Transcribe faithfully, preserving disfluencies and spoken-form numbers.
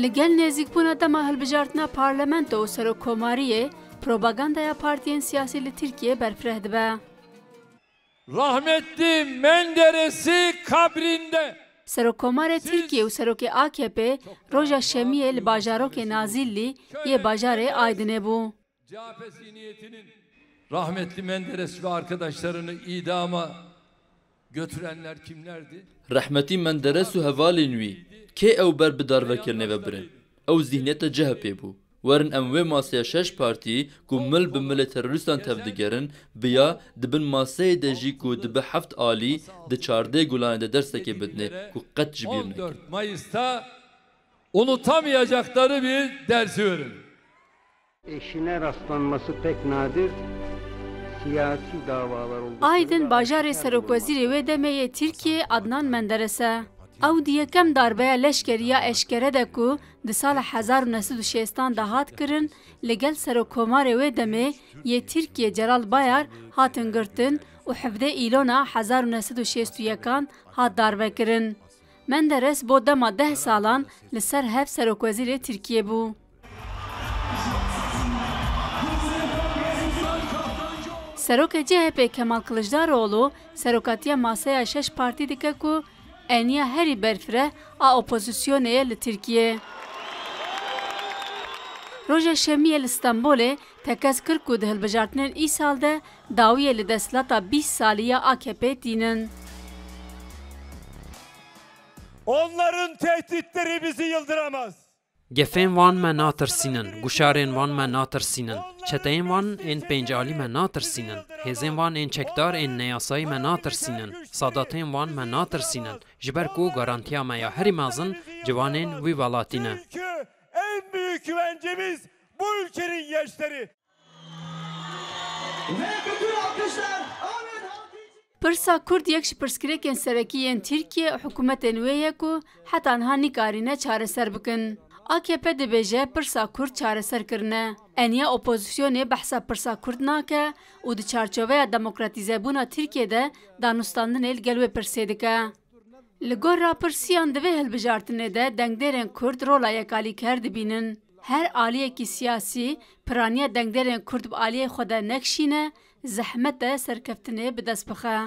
Li gel nêzîkbûna dema hilbijartina parlamento û serokkomariyê, propagandaya partiyên siyasî li Tirkiyê berfireh dibe. Rahmetli Menderes'i kabrinde. Serokkomarê Tirkiyê û serokê A K P roja şemiyê li bajarokê Nazîllî yê bajarê Aydinê bû. C H P zihniyetinin rahmetli Menderes ve arkadaşlarını idama götürenler kimlerdi? Rehmetî Menderes û hevalên wî kê ew ber bi darvekirinê ve birin? Ew zîhniyeta C H P bû. Werin em wê maseya şeş partî ku mil bi milê terorîstan tevdigerin, biya di bin maseyê de jî ku dibe heft alî di çardeh gulanê de dersekê bidinê ku qet ji bîr nekin. On dört Mayıs'ta unutamayacakları bir dersi verin. Eşine rastlanması pek nadir, siyasi davalar oldukları Aydin bajarê serokwezîrê wê demê yê Tirkiyê Adnan Menderes e. Ew di yekem darbeya leşkerî ya eşkere de ku di sala hezar û neh sed û şêstan de hat kirin, li gel serokkomarê wê demê yê Tirkiyê Celal Bayar hatin girtin û hevdeh Îlona hezar û neh sed û şêst û yekan hat darvekirin. Menderes bo dema deh salan li ser hev serokwezîrê Tirkiyê bû. Serokê C H P Kemal Kılıçdaroğlu serokatiya maseya şeş partî dike ku eniya herî berfireh a opozisyonê ye li Tirkiyê. Roja Şemiyê li Stenbolê tekez kir ku di hilbijartinên îsal de dawiyê li desthilata bîst salî ya A K P tînin. Onların tehditleri bizi yıldıramaz. Gefên wan me natirsînin, guşarên wan me natirsînin, çeteyên wan ên pêncalî me natirsînin, hêzên wan ên çekdar ên neyasayî me natirsînin, sadatên wan me natirsînin, ji ber ku garantiya me ya herî mezin ciwanên wî welatî ne. Çünkü en büyük güvencemiz bu ülkenin gençleri. Ve bütün alkışlar Ahmet Halkı için. Pirsa Kurd yek ji pirsgirêkên serekî yên Tirkiye û hikûmetên wê ye ku heta niha nikarîne çareser bikin. A K P dibêje pirsa Kurd çareser kirine. Eniya opozisyonê behsa pirsa Kurd nake û di çarçoveya demokratîzebûna Tirkiye de danûstandinê li gel wê pirsê dike. Li gor rapirsiyan di vê hilbijartinê de dengdêrên Kurd rola yekalîker dibînin. Her aliyekî siyasî piraniya dengdêrên Kurd bi aliyê xwe de nekişîne, zehmet e serkeftinê bi dest bixe.